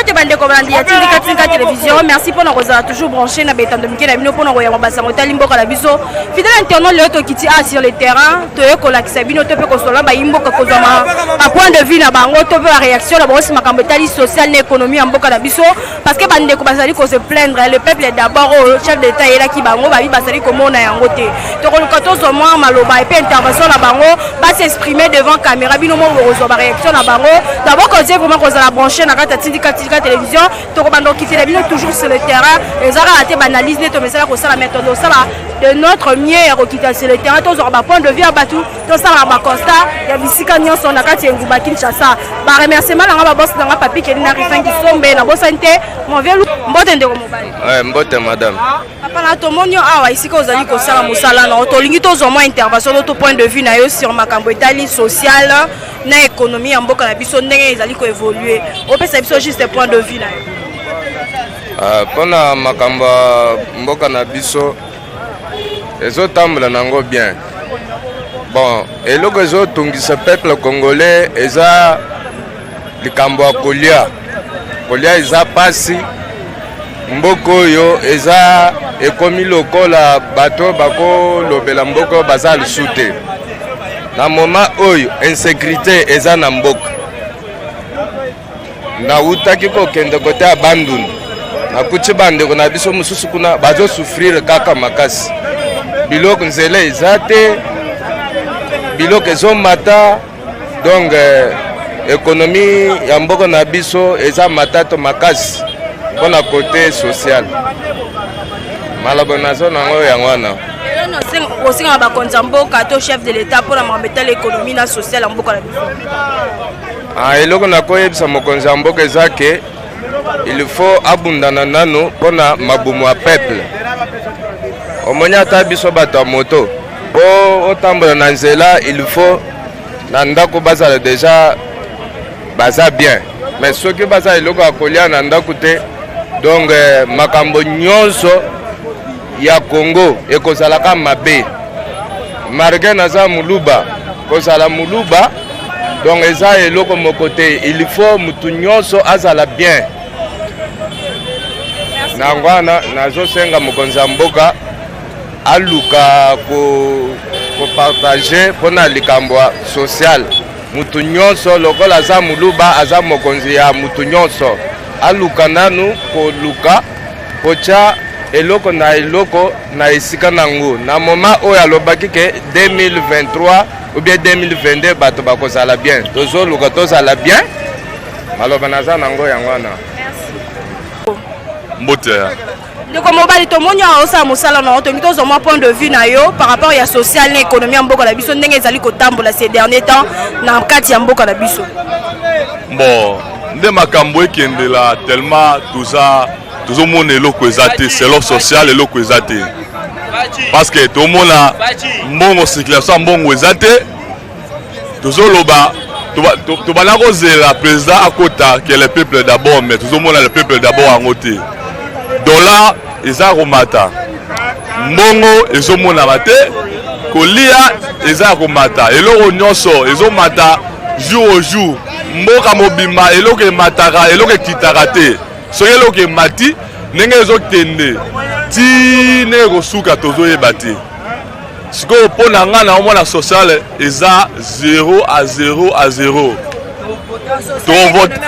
Mbote bandeko balandi ya Tindika Tindika Télévision, merci mpona kozala toujours branché na betando mike na bino mpona koyamba basango etali mboka na biso. Fidèle internaute, lelo tokiti a sur le terrain, toye kolakisa bino to mpe kosola bayi mboka kozwa ba point de vue na bango to mpe ba réaction na bango si makambo etali social na économie ya mboka na biso, parce que bandeko bazali ko se plaindre. Le peuple d'abord oyo chef d'État ayelaki bango, babi bazali komona yango te. Tokoluka tozwa mwa maloba epe intervention na bango, bas'exprimer devant caméra. Bino moko bokozwa baréaction na bango. D'abord kotie vraiment kozala branché na kati ya Tindika Tindika Télévision. Tokobanda kokitela bino toujours sur le terrain. Eza kaka te baanalyse nde tomesala kosala, mais tozosala de notre mieux ya kokita sur le terrain, tozwaka bapoint de vue ya bato, tosalaka baconstat ya bisika nyonso na kati ya engumba Kinshasa. Baremerciement nanga babosi nanga Papi Keli na Rifin Kisombe, nabosani te mon vieux. Mbote ndeko mobali. Mbote madame. Papa na tomoni yo awa esika ozali kosala mosala na yo. Tolingi tozwa mwa intervention to point de vue na yo sur makambo etali social na économie ya mboka na biso, ndenge ezali koévolue. Opesa biso juste point de vue na yo. Mpona makambo ya mboka na biso, ezotambola nango bien. Bon, eloko ezotungisa peuple congolais eza likambo ya kolia. Kolia eza pasi. Mboka oyo eza ekomi lokola bato bakolobela mboka oyo baza lisu te. Na moment oyo insécurité eza na mboka. Nawutaki kokende kote ya Bandundu, nakuti bandeko na biso mosusu kuna bazosouffrir kaka makasi. Biloko, nzela eza te, biloko ezomata. Donc économie ya mboka na biso eza matato makasi. Mpona côté social, maloba nazo nango yango wana. Osengaka bakonzi ya mboka to chef de l'État mpona makambo etala économie na social ya mboka na biso? Ah, eloko nakoyebisa mokonzi ya mboka eza ke il faut abundana nanu mpona mabumu ya peuple. Omoni, ata biso bato ya moto, mpo otambola na nzela, il faut na ndako bazala déjà baza bien. Mais soki baza eloko ya kolia na ndako te, donc makambo nyonso ya Congo ekozalaka mabe. Malgré naza Moluba, kozala Moluba donc eza eloko moko te. Il faut mutu nyonso azala bien. Nango wana nazosenga mokonzi ya mboka aluka kopartage mpona likambo ya social. Mutu nyonso, lokola aza Moluba, aza mokonzi ya mutu nyonso, aluka nanu koluka kotya eloko na eloko na esika nango. Na moment oyo alobaki ke 2023 ou bien 2022 bato bakozala bien, tozoluka tozala bien. Maloba naza nango yango wana. Mbote. Ndeko mobali, tomoni awa osala mosala na yo. Tolingi tozwa mwa point de vue na yo par rapport ya social na économie ya mboka na biso, ndenge ezali kotambola ces derniers temps na kati ya mboka na biso. Bon, nde makambo ekendela tellement toza tozomona eloko eza te. Selon social, eloko eza te, parce que tomona mbongo, circulation ya mbongo eza te. Tozoloba, tobanda kozela président akota ke le peuple d'abord, mais tozomona le peuple d'abord yango te. Dollar eza komata, mbongo ezomonana te, kolia eza ya komata, eloko nyonso ezomata jour au jour. Mboka mobimba eloko emataka, eloko ekitaka te. Soki eloko emati, ndenge ezokende ti ndenge ekosuka, tozoyeba te. Sikoyo mpo na ngai, naomona social eza 0 à 0 à 0. Tovote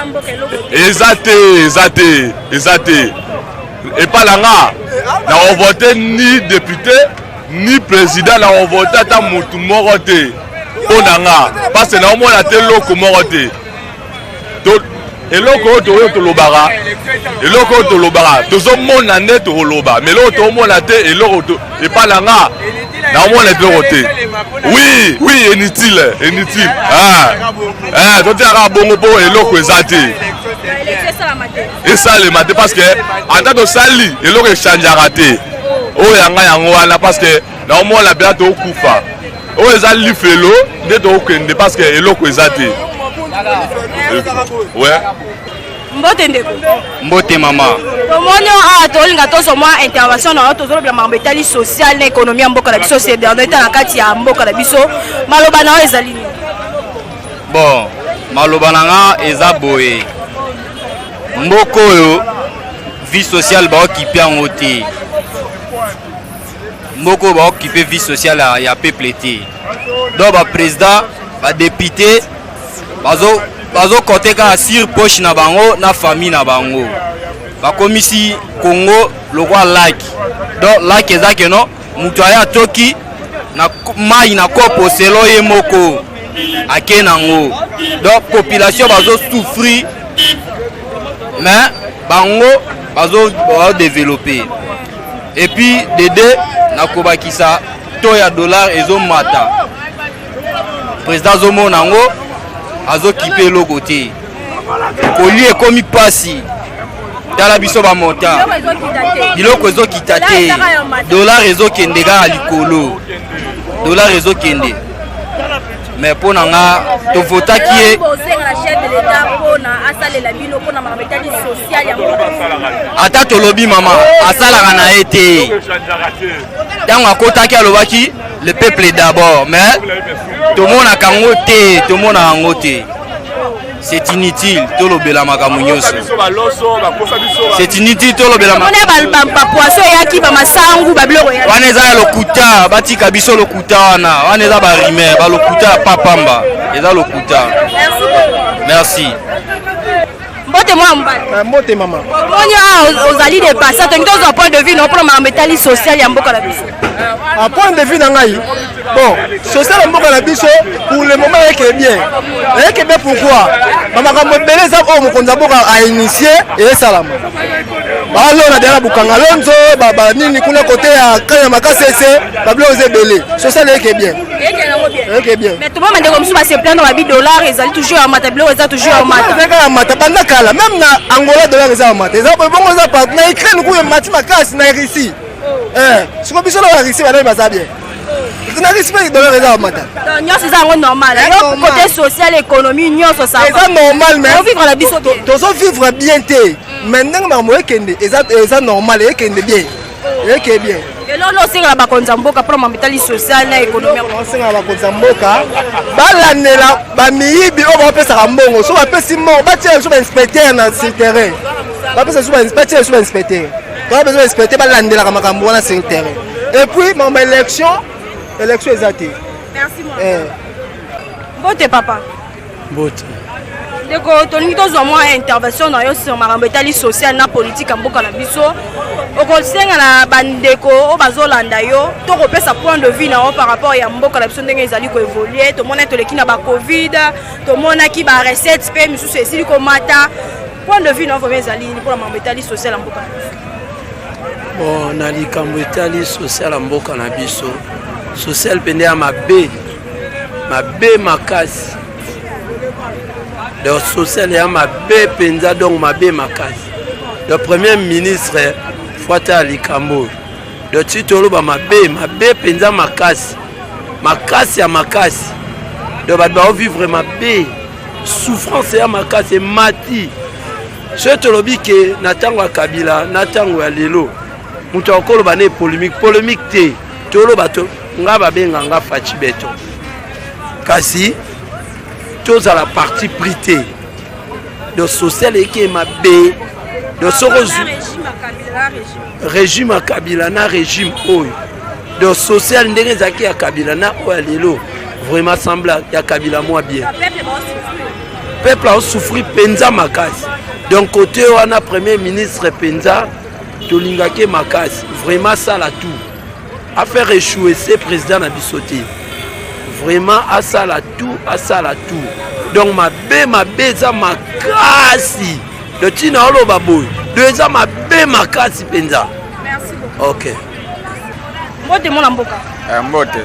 eza te, eza te, eza te. Epa na nga, nakovote ni député ni président, nakovote ata motu moko te mpo na nga, parce naomona te eloko moko te. Eloko oyo toyo tolobaka, eloko oyo tolobaka, tozomona nde tokoloba, mais eloko toomona te. Eloko epa na nga, naomona eloko te. Oui, inutile, inutile. Ah. Ah, totiaka bongo mpo eloko eza te, esalema te, parce que ata tosali eloko, echangeaka te. Oyo yanga yango wana, parce que naomona mpenza tokufa. Oyo eza lifelo nde tokokende, parce que eloko eza te, ouais. Mbote ndeko. Mbote mama. Tomoni awa, tolinga tozwa mwa intervention na yo. Tozolobela makambo etali social na économie ya mboka na biso ces dernier temps na kati ya mboka na biso. Maloba na yo ezali nini? Bon, maloba na nga eza boye. Mboka oyo vie sociale baokipe yango te. Mboka oyo baokipe vie sociale ya, ya peuple te. Donc ba président, ba député bazo bazokote kaka sur poche na bango na famille na bango. Bakomisi Congo lokwa lac. Donc lac eza ke non moto aya atoki na mai na kopo selo ye moko ake nango. Donc population bazo souffrir mais bango bazo développer. Et puis de deux nakobakisa taux ya dollar ezomata, président azomona yango azokipe eloko te, kolia ekomi mpasi. Tala biso bamota, biloko ezokita te, dollar ezokende kaka likolo, dollar ezokende. Mais mpo na nga tovotaki ye ata tolobi mama asalaka na ye te. Ntango akotaki alobaki le peuple d'abord, mais tomonaka yango te, tomonaka yango te. C'est inutile tolobela makambo nyonso, c'est inutile tolobela bapoisson eyaki, bamasangu, babiloko wana eza ya lokuta. Batika biso lokuta wana, wana eza barumeur, balokuta ya papamba, eza lokuta. Merci. Mbote mwa mobali. Mbote mama. Omoni awa ozali de passage, tolingi tozwa point de vue na mpona makambo etali social ya mboka na biso. A point de vue na ngai, bon, social ya mboka na biso pour le moment eyeke bien, eyeke bien. Pourquoi? Bamakambo ebele eza oyo mokonzi ya mboka ainitie, esalama. Balona deya na Bukanga Lonzo, banini kuna kote ya Kanya Makasi, ese babiloko eza ebele. Social eyeke bien, eyeke bien. Mais tomona bandeko mosusu base plaindre, babi dollar ezali toujours ya mata, biloko eza toujours ya mata. Ezalaka ya mata banda kala. Même na Angola dollar eza ya mata, eza bongo, eza partout. Na Ukraine kuyo emati makasi, na Russie. Siko biso na Russie banani baza bien? Na Russie mpe dollar eza ya mata. Donc nyonso eza yango normal yo côté social, économie, nyonso ça eza normal, mais vivre na biso bien. Tozovivre bien te, mais ndenge makambo ekende eza normal, ekende bien, eke bien. Eloko osengela bakonzi ya mboka mpona makambo etali social na économie? Osengela bakonzi ya mboka balandela bamiyibi oyo bapesaka mbongo. So bapesi mbongo, batia biso bainspecteur na sur terrain, bapesa biso, batia biso bainspecteur, toza besoin bainspecteur balandelaka makambo wana sur terrain. Et puis makambo élection, élection eza te. Merci. Mbote papa. Mbote. Ndeko, tolingi tozwa mwa intervention na yo sur makambo etali social na politique ya mboka na biso. Okosenga na bandeko oyo bazolanda yo to kopesa point de vue na yo par rapport ya mboka na biso ndenge ezali koévolue? Tomonaki toleki na bacovid, tomonaki barecette mpe misusu esili komata. Point de vue na yo vraiment ezali nini mpona makambo etali social ya mboka na biso? Bon, na likambo etali social ya mboka na biso, social mpenza ya mabe, mabe makasi. Donc social ya mabe mpenza, donc mabe makasi. Donc premier ministre fwata ya likambo oyo, donc ti toloba mabe, mabe mpenza makasi, makasi ya makasi. Donc bato baovivre mabe, souffrance ya makasi emati. Soki tolobi ke na ntango ya Kabila na ntango ya lelo, moto akoloba na polémique, polémique te. Toloba to nga babenga nga Fatshi Béton, kasi tozala parti pris te. Donc social eke mabe. Donc soko régime ya Kabila na régime oyo, donc social ndenge ezalaki ya Kabila na oyo ya lelo, vraiment semble ya Kabila mwa bien. Peuple aosouffrir mpenza makasi. Donc côté wana premier ministre mpenza tolingaki makasi, vraiment asala tout, afaire échouer ce président na biso te. Vraiment asala tout, asala tout. Donc mabe, mabe eza makasi. Donc ntina oloba boye, donc eza mabe makasi mpenza. Ok. Mbote mwana mboka. Mbote.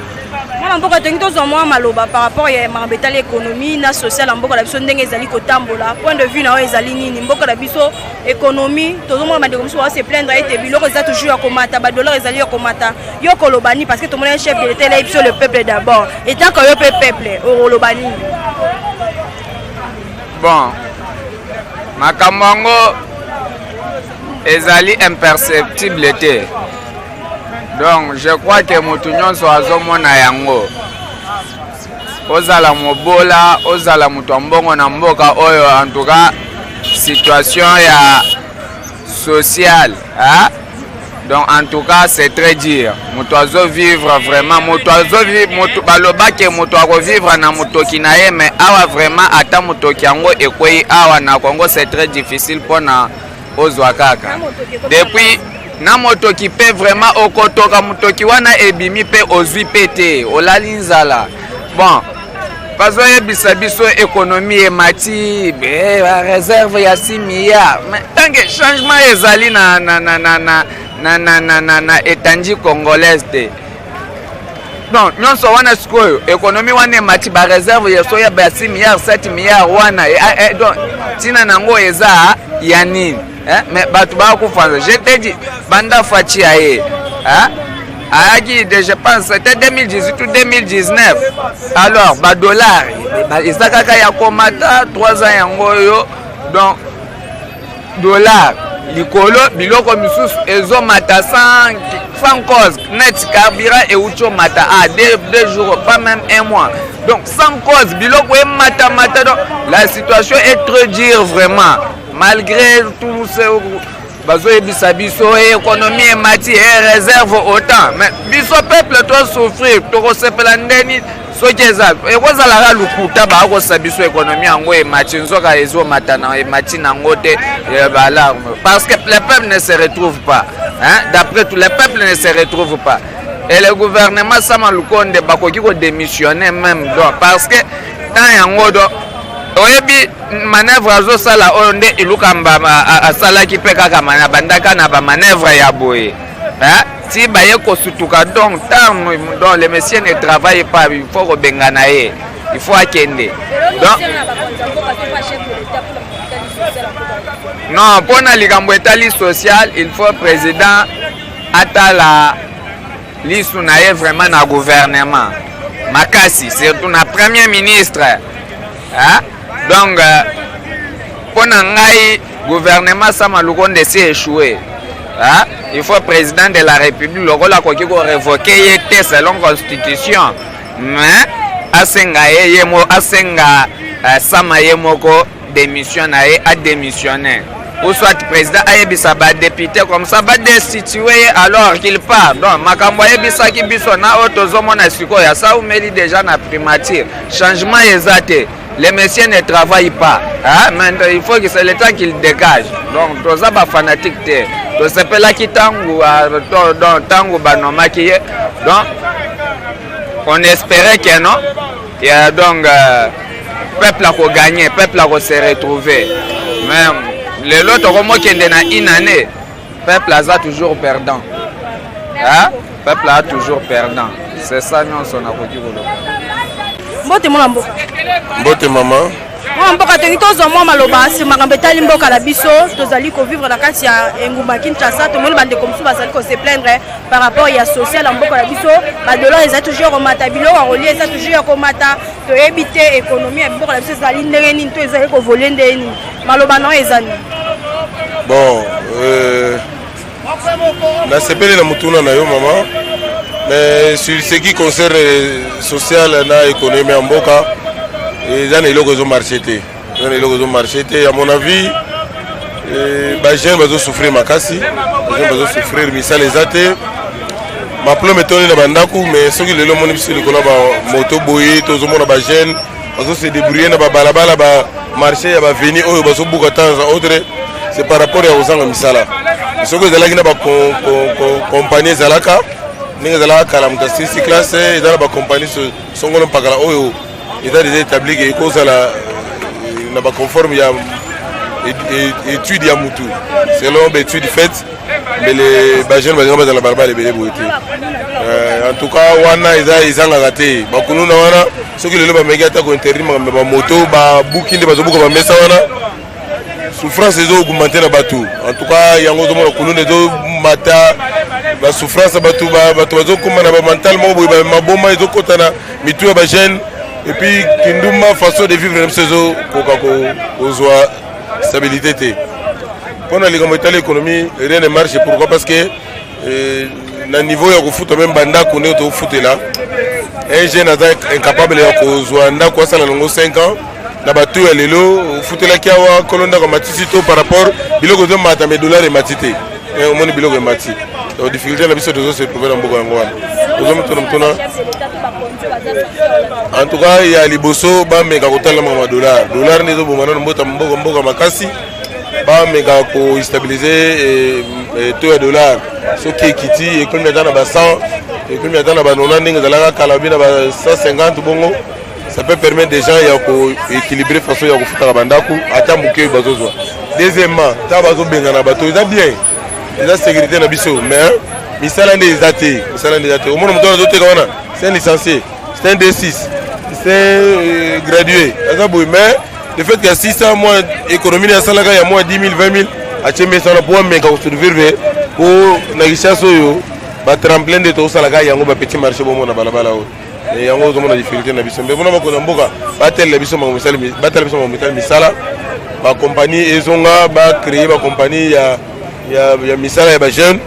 Mwana mboka, tolingi tozwa mwa maloba par rapport ya makambo etali économie na social ya mboka na biso ndenge ezali kotambola. Point de vue na oyo ezali nini? Mboka na biso, économie, tozomona bandeko mosusu bao se plaindre ete biloko eza toujours ya komata, badollar ezali ya komata. Yo koloba nini? Parce que tomoni chef de l'état eleyi biso le peuple d'abord. Etaka yo mpe peuple, okoloba nini? Bon, makambo yango ezali imperceptible te. Donc je crois que motu nyonso azomona yango, ozala mobola, ozala moto ya mbongo na mboka oyo, en tout cas. Situation ya sociale, hein? Donc en tout cas c'est très dur. Moto azo vivre vraiment, moto azo vivre, moto baloba ke moto ako vivre na motoki na ye, mais awa vraiment ata motoki yango ekweyi awa na Congo c'est très difficile pona ozwa kaka. Depuis na motoki pe vraiment okotoka motoki wana ebimi pe ozwi pe te, olali nzala. Bon, bazoyebisa biso économie emati, ba réserve ya 6 milliards, mais tant que changement ezali na na na na na na na na na na étendue congolaise te. Donc nyonso wana sikoyo économie wana emati, ba réserve ya soya ba 6 milliards, 7 milliards wana, donc ntina nango eza ya nini? Eh, mais bato bakufa. Je te dis, banda Fatshi aye, hein? Ayaki de, je pense c'était 2018 ou 2019. Alors ba dollar eza kaka ya komata 3 ans yango oyo. Donc dollar likolo, biloko misusu ezomata sans cause. Net carburant euti omata à 2 jours, pas même un mois. Donc sans cause biloko emata mata. Donc la situation est très dure vraiment, malgré tout ce bazoyebisa biso, économie emati e réserve autant, mais biso peuple tosouffrir. Tokosepela ndeni soki eza ekozalaka lokuta? Bakosa biso économie yango emati, nzoka ezomata na emati nango te, balarme, parce que le peuple ne se retrouve pas, hein? D'après tout, le peuple ne se retrouve pas et le gouvernement Sama Lukonde bakoki kodémissionner même. Donc parce que temps yango, donc oyebi manœuvre azosala oyo nde Ilukamba asalaki mpe kaka bandaka na bamanœuvre ya boye ti baye kosutuka. Donc tant donc le monsieur ne travaille pas, il faut kobengana ye, il faut akende. Donc non, mpona likambo etali social, il faut président atala lisu na ye vraiment na gouvernement makasi, surtout na premier ministre, hein? Donc mpo na ngai, gouvernement Sama Lukonde esi échoué, hein? Il faut président de la République, lokola akoki korévoquer ye te selon constitution, mais asenga ye, ye mo asenga Sama ye moko démission na ye, adémissionner, ou soit président ayebisa badéputé comme ça badestitue ye alors qu'il part. Donc makambo ayebisaki biso na oyo tozomona sikoyo, asaumeli déjà na primature, changement eza te. Les messieurs ne travaillent pas, hein? Mais il faut que c'est le temps qu'il dégage. Donc toza bafanatique te, tosepelaki ntango, donc ntango banomaki ye, donc on espérait que non, ya donc peuple akogagner, peuple akose retrouver. Mais lelo tokomokende na une année, peuple aza toujours perdant, hein? Peuple aza toujours perdant, c'est ça nyonso nakoki koloba. Mbote, mwana mboka. Mbote, mama. Mwana mboka, tolingi tozwa mwa maloba sur makambo etali mboka na biso. Tozali kovivre na kati ya engumba Kinshasa. Tomoni bandeko mosusu bazali kose plaindre par rapport ya social ya mboka na biso. Badollar ezali toujours komata, biloko ya kolia eza toujours ya komata. Toyebi te économie ya mboka na biso ezali ndenge nini to ezali koévoluer ndenge nini. Maloba na oyo eza nini? Bon, nasepeli na motuna na yo, mama. Mais sur ce qui concerne social na économie ya mboka, eza na eloko ezomarche te, eza na eloko ezomarche te. À mon avis, bajeune bazosouffrir makasi, bajeune bazosouffrir, misala eza te, baproblème etondi na bandako. Mais soki lelo omoni biso likolo ya bamoto boye, tozomona bajeune bazose débrouiller na babalabala, bamarché ya baavenue oyo bazobuka temps en autre, c'est par rapport ya kozanga misala. Soki ezalaki na bacompagnie, ezalaka ndenge ezalaka kala, moto asilisi classe, eza na bacompagnie songolo mpakala oyo eza déjà établi ke ekozala na baconforme ya étude ya mutu, selon baétude faite, mbele bajeune balinga bazala balabala ebele boye te. En tout cas wana eza ezangaka te bakuluna wana. Soki lelo bameki ata kointerdire makambo ya bamoto, babuki nde bazobuka bamesa wana, souffrance ezoaugmente na bato. En tout cas yango ozomona kuluna ezomata, basouffrance ya bato, bato bazokóma na bamental moko boye, maboma ezokɔta na mitu ya bajeune, et puis kindumba, façon de vivre na biso ezokoka kozwa stabilité te. Mpona likambo etali économie, rien ne marche. Pourquoi? Parce que na niveau ya kofuta même bandako, ndenge tofutela, un jeune aza incapable ya kozwa ndako asala nango 5 ans. Na bato ya lelo ofutelaki awa nkolo ndako amatisi to par rapport biloko ezomata mais dollar emati te. Eh, omoni biloko emati. Donc difficulté na biso tozo se retrouver na mboka yango wana. Tozomituna motuna. En tout cas ya liboso bameka kotala makambo ya dollar. Dollar nde ezoboma nano mbota mboka mboka makasi. Bameka ko stabiliser eh, eh, taux ya dollar. Soki ekiti ekomi ata na ba 100, ekomi ata na ba 90 ndenge ezalaka kala obi na ba 150 bongo. Ça peut permettre des gens ya ko équilibrer façon ya kofutaka bandako ata moke oyo bazozwa. Deuxièmement, ntango bazobengana bato eza bien, eza sécurité na biso, mais misala nde eza te, misala nde eza te. Omona moto wana azoteka wana, c'est un licencié, c'est un D6, c'est un gradué, aza boye, mais le fait que 600 mois économie na asalaka ya mois 10 000 20 000 atie mesa wana po ameka kosurvivre po na Kinshasa oyo ba tremplin nde tokosalaka yango ba petit marché bomona balabala oyo. Yango ozomona difficulté na biso mpe mpona bakonzi ya mboka batalela biso makambo misali, batalela biso makambo mitali misala, bakompagnie ezonga, bacreye bakompagnie ya, ya, ya misala ya bajeune,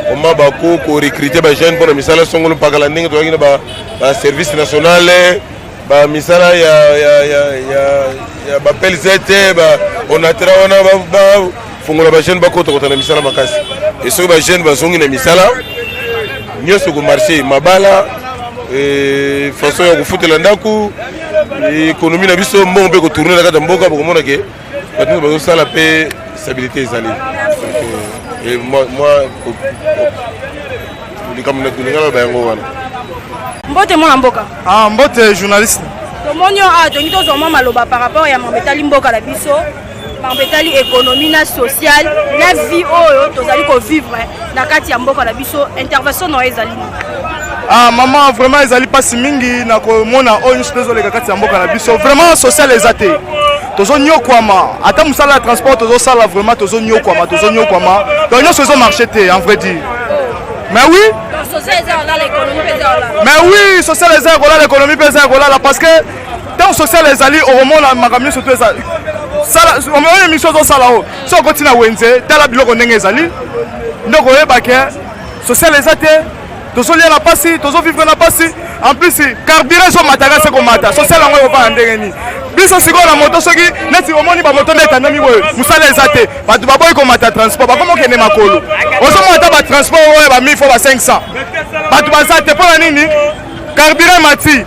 koma bako korecrute bajeune mpona misala songolo mpakala ndenge tozalaki na ba, ba service national, ba misala ya, ya, ya, ya, ya ba PLZ, ba Onatra wana bafongola ba bajeune bakotokota na misala makasi. E soki bajeune bazongi na misala nyonso komarche mabala, e, façon ya kofutela ndako, économie na biso mbongo mpe kotourne na kati ya mboka, bokomona ke bato nyonso bazosala mpe stabilité ezali. Et moi, moi likambo na tolinga naloba yango wana. Mbote mwana mboka. Ah, mbote journaliste. Tomoni yo awa, tolingi tozwa mwa maloba par rapport ya mambo etali mboka na biso, mambo etali économie na sociale na vie oyo tozali kovivre na kati ya mboka na biso. Intervention na yo ezali nini? Ah mama, vraiment ezali mpasi mingi na komona oyo nyonso tozoleka kati ya mboka na biso. Vraiment social eza te, tozonyokwama, ata mosala ya transport tozosala, vraiment tozonyokwama, tozonyokwama, donc nyonso ezomarche te en vrai dire. Mais oui, mais oui, social eza ya kolala, économie mpe eza ya kolala, parce que ntango social ezali okomona makambo nyonso to eza sala oyo émission ozosala oyo. Soki okoti na wenze, tala biloko ndenge ezali, nde okoyeba ke social eza te. Tozolia na pasi, tozovivre na pasi, en plus carburant ezomataka se komata. Social yango ekofanda ndenge nini? Biso sikoyo na moto, soki neti omoni bamoto nde etandami boye, mosala eza te, bato baboyi komata transport, bakoma okende makolo. Ozomona ata batransport oyo ba 1000 fo ba 500, bato baza te. Mpo na nini? Carburant emati,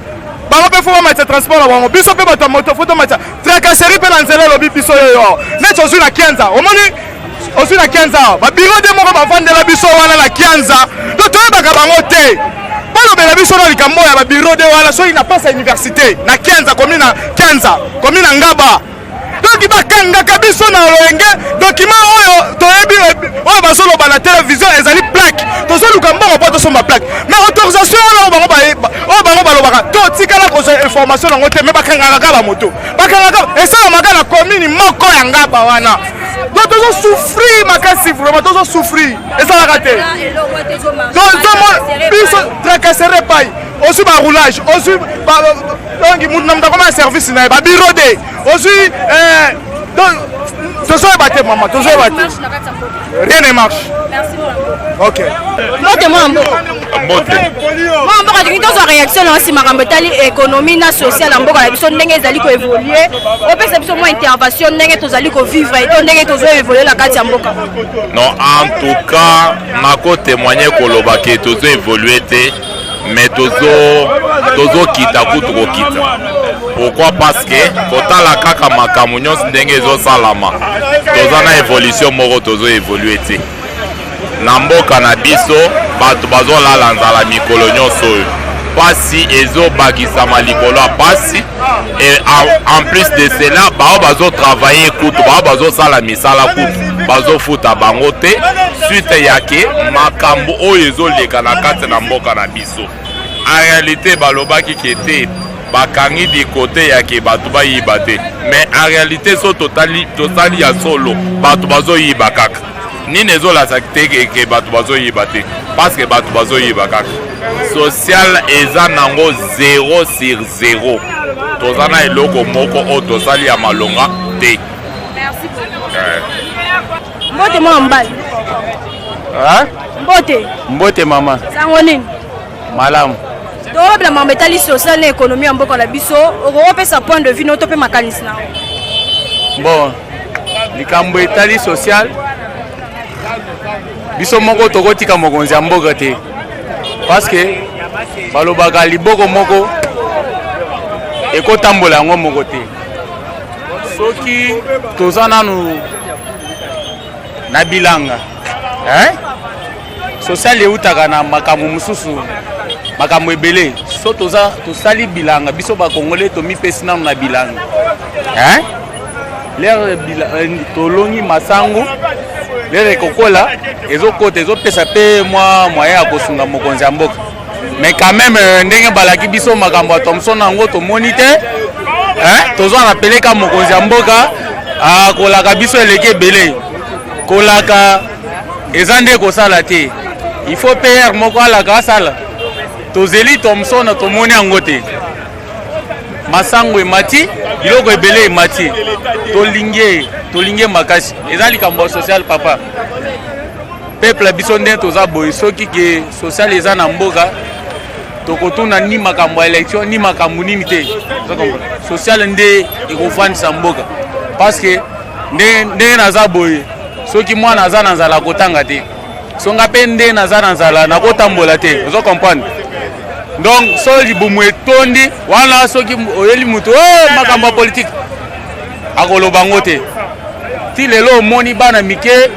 bango mpe fo bamatisa transport na bango. Biso mpe bato ya moto fo tomatisa. Tracasserie mpe na nzela elobi biso yoyo neti ozwi na Kianza, omoni ozwi na Kianza awa babiro de moko bavandela biso wana na Kianza, to toyebaka bango te. Balobela biso na likambo ya babiro de wana, soki na place ya université na Kianza, komi na Kianza, komi na Ngaba, donc bakangaka biso na loyenge. Document oyo toyebi oyo bazoloba na télévision ezali plaque, tozoluka mbongo mpo tosomba plaque, mais autorisation wana oyo bango balobaka, totikala kozwa information nango te. Mais bakangaka kaka bamoto, bakangaka, esalamaka na commune moko ya Ngaba wana. Donc tozosouffrir makasi, vraiment tozosouffrir, esalaka te biso tracasserie epai ozwi baroulage, ozwi donc mutu na mutu akoma na service na ye, babiro de ozwi, tozoyeba te mama, tozoyeba te, rien ne marche. Ok, mbote mwana mboka. Mbote mwana mboka, tolingi tozwa réaction na osi makambo etali économie na sociale ya mboka na biso, ndenge ezali koévolue. Opesa biso mwa intervention ndenge tozali kovivre to ndenge tozoévolue na kati ya mboka. Non, en tout cas nakotémoigne koloba ke tozo évolue te, mais tozokita kutu kokita. Pourquoi? Parce que kotala kaka makambo nyonso ndenge ezosalama, toza na évolution moko, tozo évolue te na mboka na biso. Bato bazolala nzala mikolo nyonso oyo, pasi ezobakisama likolo ya pasi. Et en plus de cela, bao bazotravaille kutu, bao bazosala misala kutu bazofuta bango te, suite yake makambo oyo ezoleka na kati na mboka na biso. En réalité balobaki ke te bakangi di kote yake bato bayiba te, mais en réalité so totali, tosali ya solo, bato bazoyiba kaka. Nini ezolasa te ke bato bazoyiba te? Parce que bato bazoyiba kaka. Social eza nango 0 sur 0, toza na eloko moko oyo tosali ya malonga te. Mbote mwana mobali. Mbote. Mbote mama. Sango nini? Malamu. Tolobela makambo etali social na économie ya mboka na biso, okokopesa point de vue no to mpe makanisi na yo? Bon, likambo etali social, biso moko tokotika mokonzi ya mboka te, parce que balobaka liboko moko ekotambola yango moko te. Soki toza nanu na bilanga, eh? Social eutaka na makambo mosusu, makambo ebele. So toza tosali bilanga, biso bakongole tomipesi nanu na bilanga, eh? Lere tolongi masangu, lere ekokola, ezokota, ezopesa mpe mwa moyen ya kosunga mokonzi ya mboka. Mais quand même, ndenge balaki biso makambo ya Thomson yango tomoni te, eh? Tozwa na peleka mokonzi ya mboka akolaka biso eleki ebele, kolaka eza nde kosala te. Il faut PR moko alaka asala. Tozeli Thomson, tomoni yango te. Masango emati, biloko ebele emati. Tolingi, tolingi makasi. Eza likambo ya social, papa. Peuple biso nde toza boye, soki ke social eza na mboka, tokotuna ni makambo ya élection ni makambo nini te. Social nde ekofandisa mboka, parce que ndenge naza boye, soki mwana aza na nzala akotanga te, songa mpe nde naza na nzala nakotambola te. Ozo comprendre? Donc so libumu etondi wana, soki oyeli motu oh, makambo ya politike, akoloba yango te. Ti lelo omoni bana mike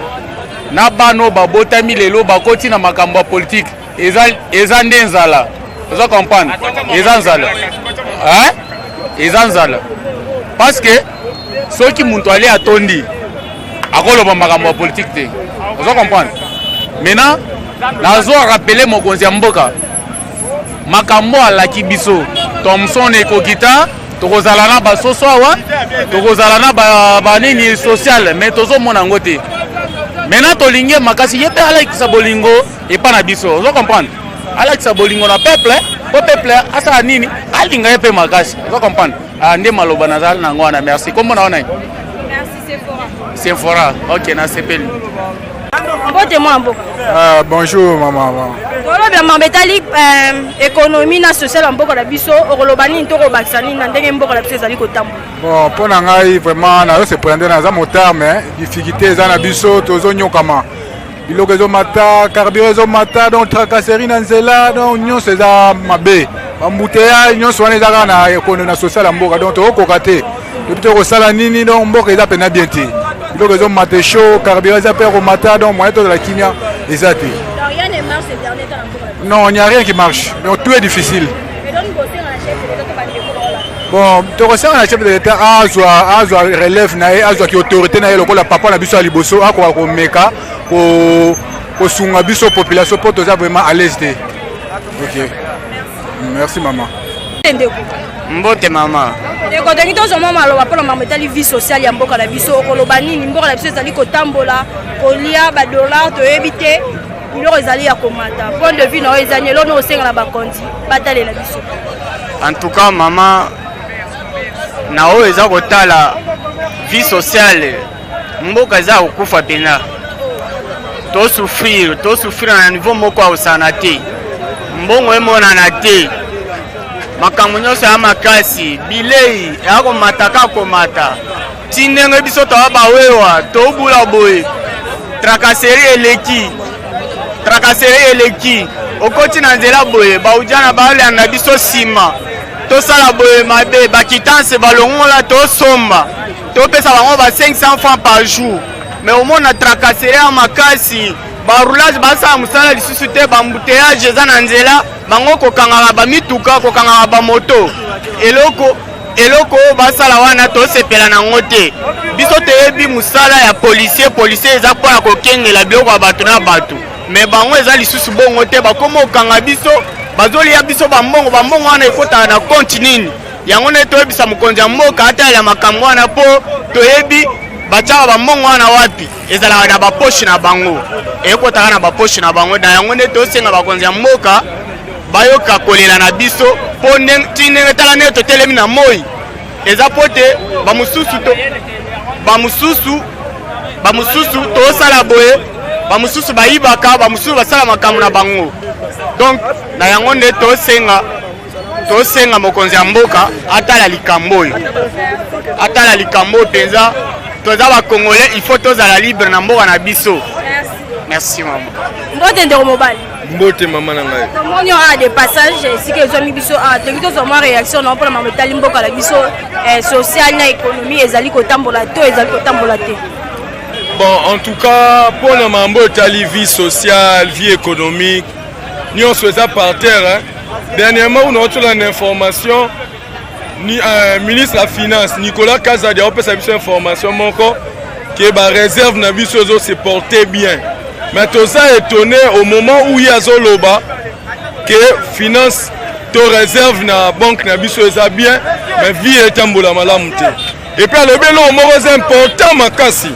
na bana oyo babotami lelo bakoti na makambo ya politike, eza, eza nde nzala. Oza comprendre? Eza nzala, eh? Eza nzala, parce que soki moto ali atondi akoloba makambo ya politike te. Oza comprendre? Maintenant nazo rappeler mokonzi ya mboka makambo alaki biso, Thomson ekokita, tokozala na basoso awa, tokozala na banini social, mais tozomona yango te. Maintenant tolingi makasi ye mpe alakisa bolingo epa na biso. Ozo comprendre? Alakisa bolingo na peuple po peuple asala nini, alinga ye mpe makasi. Ozo comprendre? Ah, nde maloba nazala nango wana. Merci. Kombo na wana? Sephora. Ok, nasepeli. Mbote mwa mboka. Ah, bonjour mama. Tolobela makambo etali économie na social ya mboka na biso, okoloba nini to kobakisa nini na ndenge mboka na biso ezali kotambola? Bon, mpo na ngai vraiment nazo se prendre, naza motard, mais difficulté eza na biso, tozonyokama, biloko ezomata, carburant ezomata, donc tracasserie na nzela, donc nyonso eza mabe, bambouteillage nyonso wana eza kaka na économie na social ya mboka. Donc tokokoka te depuis tokosala nini. Donc mboka eza mpenza bien te, biloko ezomata chaud, carburant eza mpe komata, donc moyen tozala kimia eza te. Non, il n'y a rien qui marche, donc tout est difficile. Bon, tokosenga na chef de l'État azwa relève na ye, azwaki autorité na ye lokola papa na biso ya liboso, akoka komeka kosunga biso population mpo toza vraiment à l'aise te. Ok, merci mama. Ndeko. Mbote mama. Ndeko, tolingi tozwa mwa maloba mpona makambo etali vie sociale ya mboka na biso. Okoloba nini? Mboka na biso ezali kotambola, kolia badollar toyebi te, biloko ezali ya komata. Point de vue na oyo ezali eloko osenga na bakonzi batalela biso? En tout cas mama, na oyo eza kotala vie sociale, mboka eza kokufa mpena. Tosouffrir, tosouffrir na niveau moko akosana te. Mbongo emonana te, makambo nyonso ya makasi, bilei eya komata kaka komata, ti ndenge biso toya bawewa tobula boye. Tracasserie eleki, tracasserie eleki. Okoti na nzela boye, baujana balanda biso nsima, tosala boye mabe, baquittance balongola, tosomba, topesa bango ba 500 francs par jour, mais omona tracasserie ya makasi. Baroulage basala mosala lisusu te, baembouteillage eza na nzela, bango kokangaka bamituka, kokangaka bamoto. Eloko eloko oyo basala wana tosepela nango te. Biso toyebi mosala ya policier. Policier eza mpona kokengela biloko ya bato na bato, mais bango eza lisusu bongo te. Bakoma kokanga biso, bazolia biso bambongo. Bambongo wana ekotaka na compte nini? Yango nde toyebisa mokonzi ya mboka atalela makambo wana, mpo toyebi batiaka bambongo wana wapi. Ezalaka na bapoche na bango, ekotaka na bapoche na bango. Na yango nde tosenga bakonzi ya mboka bayoka kolela na biso, mpo ti ndenge tala ndenge totelemi na moi, eza po te bamosusu to bamosusu bamosusu tosala boye, bamosusu bayibaka, bamosusu basala makambo na bango. Donc na yango nde tosenga. Tosenga mokonzi ya mboka atala likambo oyo, atala likambo oyo mpenza. Toza bacongolais, il faut tozala libre na mboka na biso. Merci mama. Mbote ndeko mobali. Mbote mama na ngai. Tomoni awa de passage esika ezwami biso awa, tolingi tozwa mwa réaction na mpona mama etali mboka na biso, social na économie ezali kotambola to ezali kotambola te? Bon, en tout cas, mpona mambo etali vie sociale, vie économique, nyonso eza par terre, hein. Dernièrement una otolanda information ni, ministre ya finance Nicolas Kazadi aopesa biso information moko ke baréserve na biso ezo se porter bien, mais toza étonné au moment où ye azoloba ke finance to réserve na banque na biso eza bien, mais vie etambola malamu te. Et puis alobi eloko moko eza important makasi.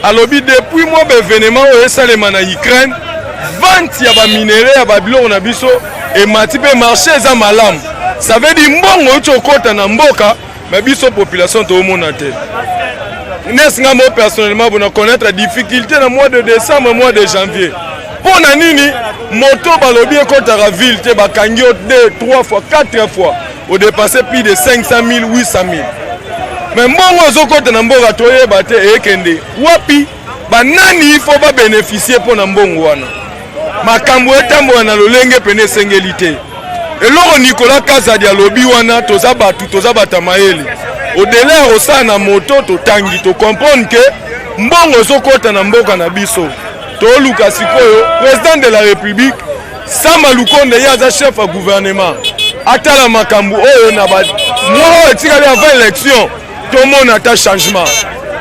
Alobi depuis mwa baévénement oyo esalema na Ukraine, vente ya baminerai, ya babiloko na biso emati mpe marché eza malamu. Ça veut dire mbongo euti okota na mboka, mais biso population toomona te. Nesi nga mo personnellement bona connaître difficulté na mois de décembre, mois de janvier. Mpo na nini? Moto balobi ekɔtaka ville te, bakangi yo 2, 3 fois, 4 fois, odépasse plus de 500 000, 800 000, mais mbongo ezokɔta na mboka toyeba te ekende wapi. Banani il faut babénéficie mpo na mbongo wana? Makambo etambola na lolenge pene esengeli te. Eloko Nicolas Kazadi alobi wana, toza bato, toza bato ya mayele. Au-delà ya kosala na moto, totangi, tocomprendre ke mbongo ezokɔta na mboka na biso. Toluka sikoyo président de la République Sama Lukonde, ye aza chef ya gouvernement, atala makambo oyo na mwa oyo etikali avant élection, tomona ata changement.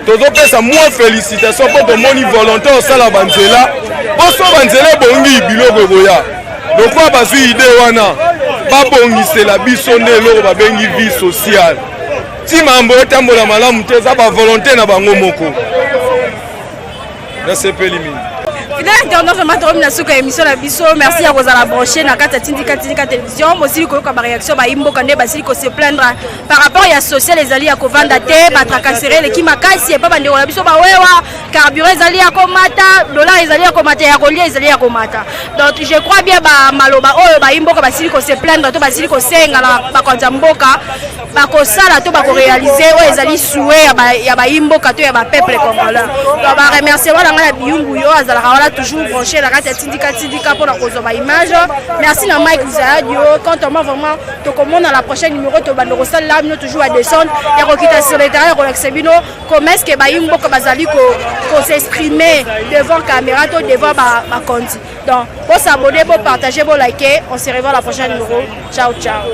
Tozopesa mwa félicitation mpo tomoni volonté osala banzela, mposo banzela ebongi, biloko ekoya. Lokola bazwi idée wana, babongisela biso nde eloko babengi vie sociale. Ti mambo etambola malamu te, eza bavolonté na bango moko. Nasepeli mingi. Fidèle internaute, vraiment tokomi na suka ya émission na biso. Merci ya kozala branché na kati ya Tindika Tindika Télévision. Bosili koyoka baréaction bayimboka nde basili kose plaindre par rapport ya social ezali ya kovanda te, batracasserie eleki makasi epa bandeko na biso bawewa, carburant ezali ya komata, dollar ezali ya komata, ya kolia ezali ya komata. Donc je crois bien bamaloba oyo bayimboka basili kose plaindre to basili kosenga na bakonzi ya mboka, bakosala to bakoréaliser oyo ezali souhait ya bayimboka to ya bapeuple congolais. Donc baremerciement na ngai na Biyungu, yo azalaka wana toujours branché na kati ya Tindika Tindika mpona kozwa baimage. Merci na Mike Zayadio. Quant à moi, vraiment tokomona la prochaine numéro. Tobanda kosalela bino toujours ya descente, ya kokita sur le terrain, ya kolakisa bino comment est ce que bayimboka bazali kos'exprimer devant caméra to devant bakonzi. Donc bos'abonner, bopartager, bolike. On se revoit la prochaine numéro. Ciao ciao.